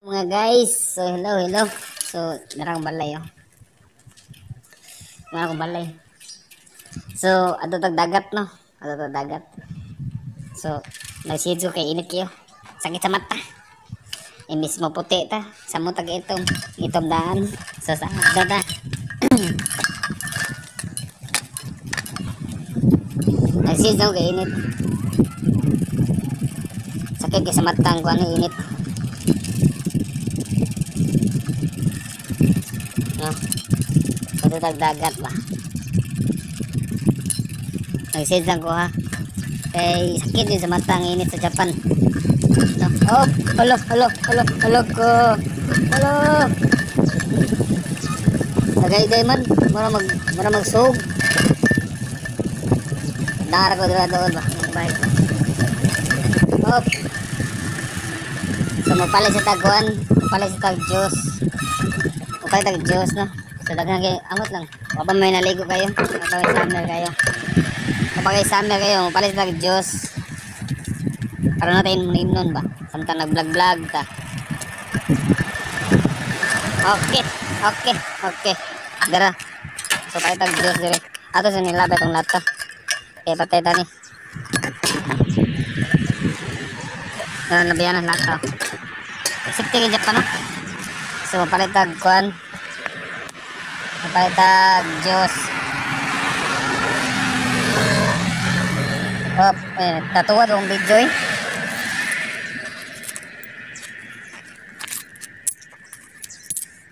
Mga guys, so hello, hello. So, narang balay oh. Mga akong balay. So, ato tag dagat no. Ato tag dagat. So, nagsidyo kay init kayo. Sakit sa mata. Imbis mo puti ta, sa mo tag itom, itom daan. So sa ato ta. Nagsidyo kay init. Sakit kay sa mata ang kuan init. No. Ato tag dagat ba. Nagsidyo ko ha. Kay sakit din sa mata ang init sa Japan. No. Oh, alo, alo, alo, alo ko. Alo. Nagayday man, mura magsug. Dara ko dira doon ba. Bye. Oh. So magpalit sa tagwan, magpalit sa tag juice. Magpalit tag juice no. So daghan kay amot lang. Wa pa may naligo kayo, wa pa may summer kayo. Kapag summer kayo, magpalit sa tag juice. Para natin imnon ba? Samtang nag-vlog-vlog ta. Okay, okay, okay. Dara. So palit tag juice dire. Ato sa nila ba itong lata. Okay, patay tani. Dara labihan ang lata. Safety kay Japan no. So palit tag kuan. Palit tag juice. Oh, tatuwa tong video eh.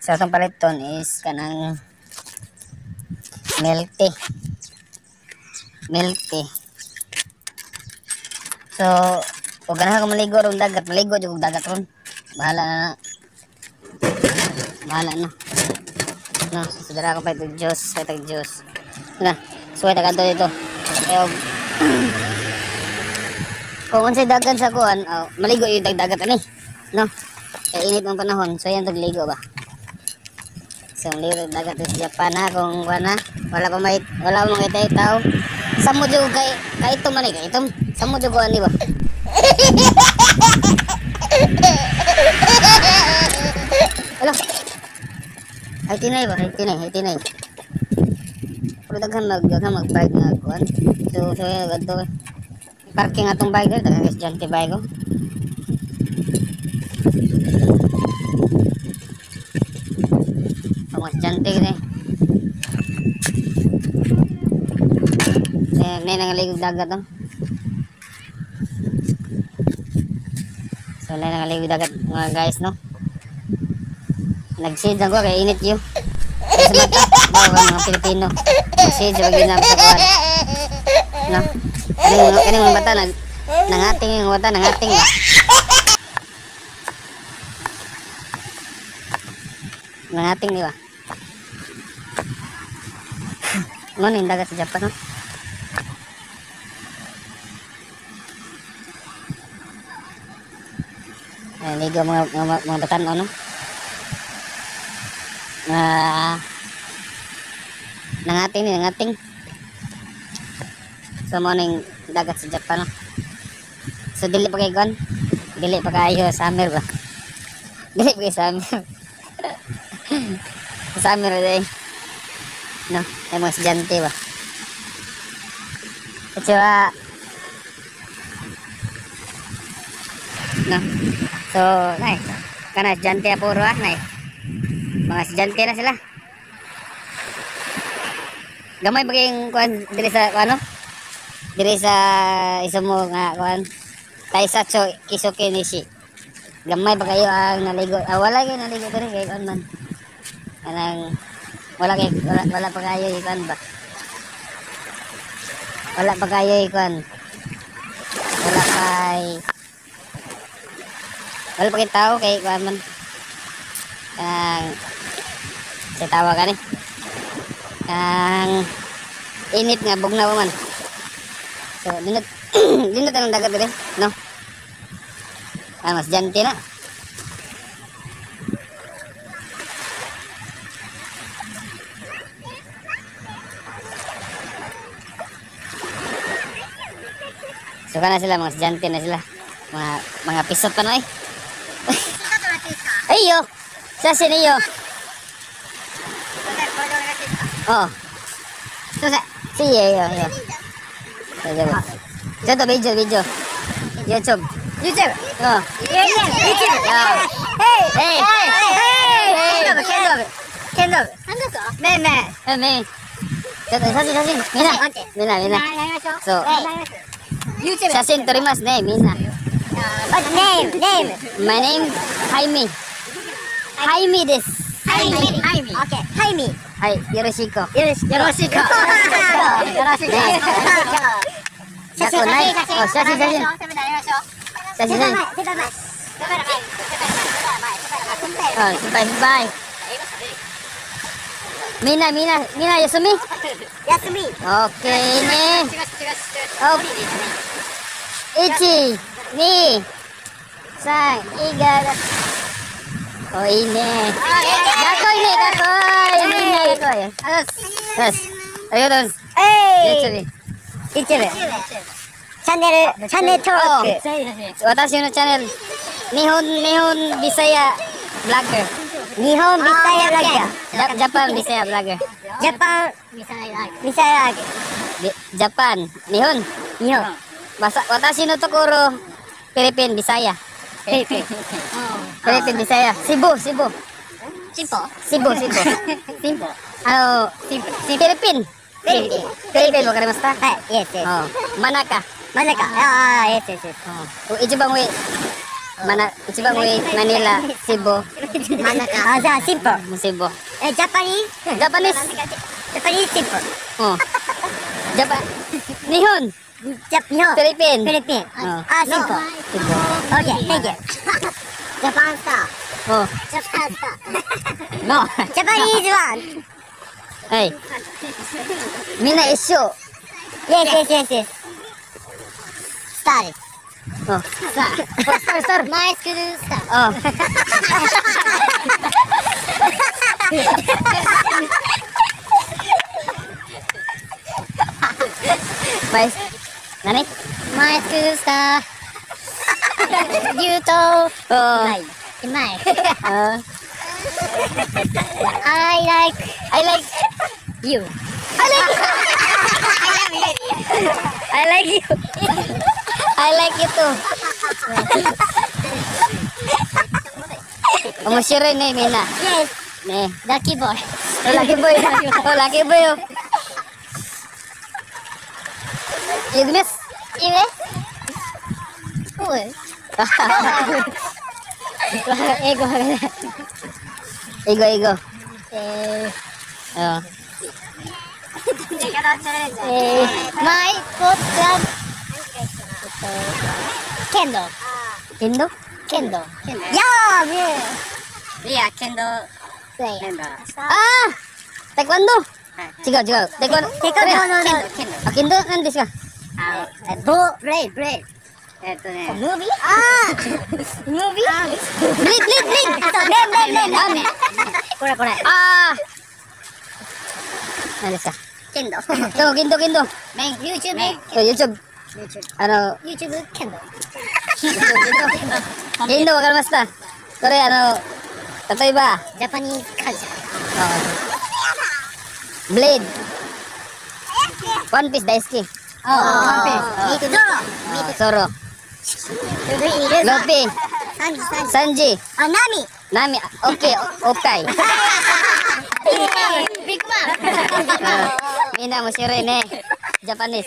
So atong paliton is kanang milk tea. Milk tea. So, kung ganahan ka maligo ron dagat, maligo jud og dagat ron. Bahala na na. Bahala na. No, so dara ko pa itong juice, pa itong juice. Na, suway ta kadto dito. Ayaw. Kung unsay dagan sa kuan, oh, maligo yung dagat ani. No. Kay init ang panahon, so yan tagligo ba. So maligo yung dagat sa Japan ha, kung kuan ha, wala pa may, wala pa makita yung tao. Samo jud kay kaitom man eh, kaitom. Samo jud kuan di ba? Ala. Ay tinay ba? Ay tinay, ay tinay. Pero daghan mag bike nga kuan. So so gadto. Parking atong bike dito, daghan estudyante bike ko. Ang estudyante gini. Eh, may nangaligog dagat oh. So may nangaligog dagat mga guys no. Nagsid lang ko kay init yo. Sa mata, bawa mga Pilipino. Nagsid sa pag-inam sa kuan. No. Kaning mga bata nangating yung bata nangating ba. Nangating di ba? Ano yung dagat sa Japan no? Ay, ligo mga batan ano? Nangating ni nangating. So mo ning dagat sa Japan no? So dili pa kay kon, dili pa kayo summer ba? Dili pa kay summer. Summer day. No, ay mga estudyante ba? At no. So, nay, kana estudyante puro ah, nay. Mga estudyante na sila. Gamay ba kayong kuan diri sa ano? Diri sa isa mo nga kuan Taisacho Kisuke Nishi. Gamay ba kayo ang naligo? Ah, wala kayo naligo diri kay kuan man. Kanang wala kay wala pa kayo kuan ba? Wala pa kayo kuan. Wala kay wala pa kay tao kay kuan man. Kanang sa tawa kani. Ang init nga bugnaw man. So dinot dinot ang dagat diri, no? Ah, mas janti na. So kana sila mga estudyante na sila. Mga pisot pa na eh. いいよ。写真いいよ。ああ。すいません。いいよ、いいよ、いいよ。大丈夫。ちょっとビデオ、ビデオ。YouTube。 YouTube。うん。 YouTube。えい。剣道部、剣道部。剣道部。何ですか？めんめん。うん、めん。ちょっと写真、写真。みんな。みんな、みんな。やりましょう。そう。 YouTube。写真撮りますね、みんな。 What's name? Name? My name, ハイミ。ハイミです。ハイミ。ハイミ。オッケー。ハイミ。はい、よろしく。よろしく。よろしく。よろしく。写真、ない。お、写真、写真。写真、写真。手前。うん、失敗、失敗。みんな、みんな、みんな休み。休み。オッケーね。お、一、二、三、いがら。お、いいね。かっこいいね、かっこいい。みんなかっこいい。よし。ありがとうございます。えい。 YouTube。 YouTube。チャンネル、チャンネル登録。私のチャンネル、日本ビサヤブラッグ。日本ビサヤブラッジャジャパンビサヤブラッグ。グ。ジャパンミサイル。ビサヤジャパン、日本。日本。私のところ、フィリピン、ビサヤ。フィリピン。フィリピン、ビサヤ。シブ、シブ。チンポ。シブ、シブ。シンポ。フィリピン。フィリピン。フィリピン、わかりますか？はい、yes, yes. 真ん中。真ん中。ああ、yes, yes, yes. 一番上。一番上、マニラ、シブ。真ん中。あ、じゃあ、シンポ。シブ。え、 Japanese？ Japanese。 Japanese シンポ。うん。ジャパン。日本。ジャ日本。フィリピン。フィリピン。あ、シンポ。シブ。 OK, thank you. Japan star。うん。 Japan star。 No. Japanese one. はい。みんな一緒。 Yes, yes, yes, yes. スターです。うん。スター。スター、スター。 My school star。うん。バイス。何？ My school star。竜と。うん。うまい。うん。 I like I like you. I like you. I like you too. 面白いね、みんな。 Yes. ね。 Lucky boy. お、ラッキーボーイ。お、ラッキーボーイよ。いきます。いいね。おい。英語英語、英語。うん。 My sport club 剣道。剣道。剣道。やーいや、剣道。プレイヤー。ああ、テコンドー。違う違う。テコンド。テコンドーの剣道。あ、剣道なんですか？棒、ブレイブレイ。ムービー？あー、ムービー？ブレイブレイブレイ。あ、そう、レンレンレンレン。これこれ。ああ。何ですか？剣道。そう、剣道、剣道。 YouTube。そう、YouTube。 YouTube 剣道。剣道、わかりました。これ、例えば、 Japanese culture。ブレード。ワンピース大好き。ああ、ワンピース。ゾロ。ソロ。ロピ。サンジ、サンジ。サンジ。あ、ナミ。ナミ、オッケー、オッパイ。ビッグマン。みんな面白いね。Japanese。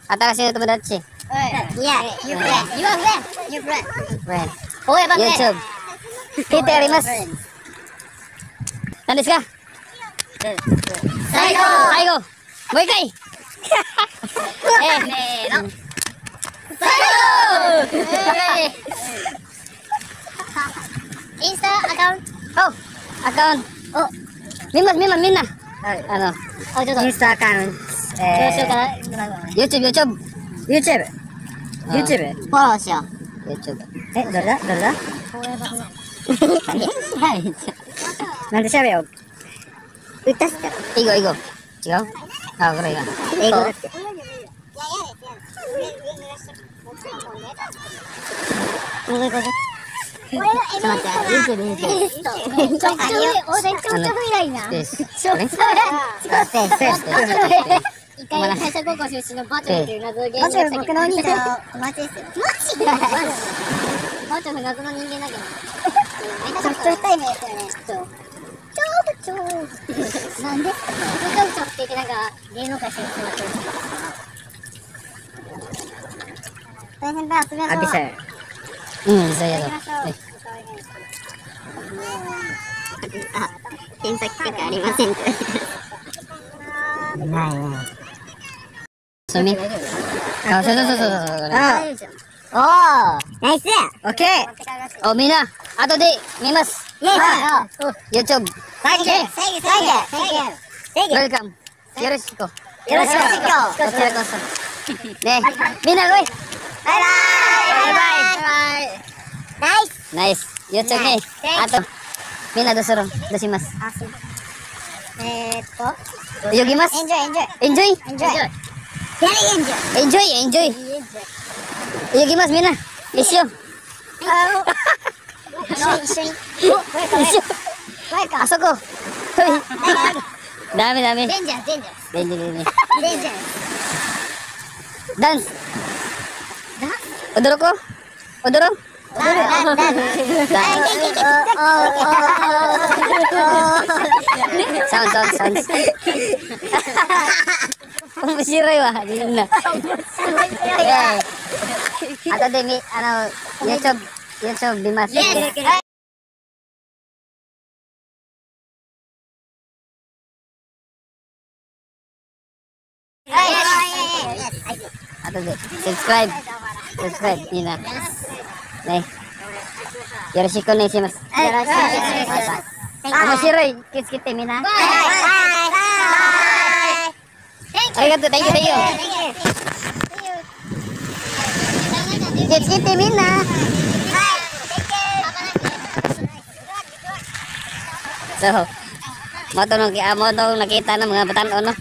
新しい友達。いや、 You friend. You are friend. You friend. Friend. 大山 YouTube。聞いてあります。何ですか？最後。最後。もう一回。せーの。最後。インスタアカウント。お、アカウント。お、みんなみんなみんな。あ、ちょっと。インスタアカウント。どうしようかな。 YouTube、YouTube。 YouTube。YouTube。フォローしよう。 YouTube。え、どれだどれだ？なんで調べよう。歌した。英語、英語。違う？あ、これが。英語だって。もう一個。待って、YouTube、YouTube。めちゃくちゃめちゃくちゃ未来な。です。ちょちょ一回会社高校出身のバチョルっていう謎の芸人。バチョル僕のお兄ちゃんの友達ですよ。マジでバチョル謎の人間だけど。めちゃくちゃ深い目ですよね。ちょなんでちょちょって言ってなんか芸能界出身の人。大変だ、遊びましょう。うん、そうやろ。あ、検索結果ありませんって。ないない。すみ。あ、そうそうそうそう。あ、おー、ナイス。オッケー。お、みんな、後で見ます。YouTube。 Thank you. Thank you. Thank you. Thank you. Welcome. よろしく。よろしく。こちらこそ。ね、みんな来い。バイバイ。バイバイ。ナイス。ナイス。YouTube ね。あと、みんなどうする？どうします？泳ぎます。エンジョイエンジョイ。エンジョイ。エンジョイ。Very enjoy. Enjoy, enjoy. 泳ぎますみんな。一緒。一緒に。一緒。あそこ。ダメダメ。デンジャーデンジャー。デンジャーデンジャー。デンジャー。ダンス。踊ろこ？踊ろう？ダンダン。サウンドサウンド。面白いわみんな。あとでみあの YouTube 見ます。あとで subscribe subscribe みんなね、よろしくお願いします。よろしくお願いします。面白い、気をつけてみんな。ありがとう、Thank you, thank you。気をつけてみんな。So, mo tong nakita ng mga batan-on, no?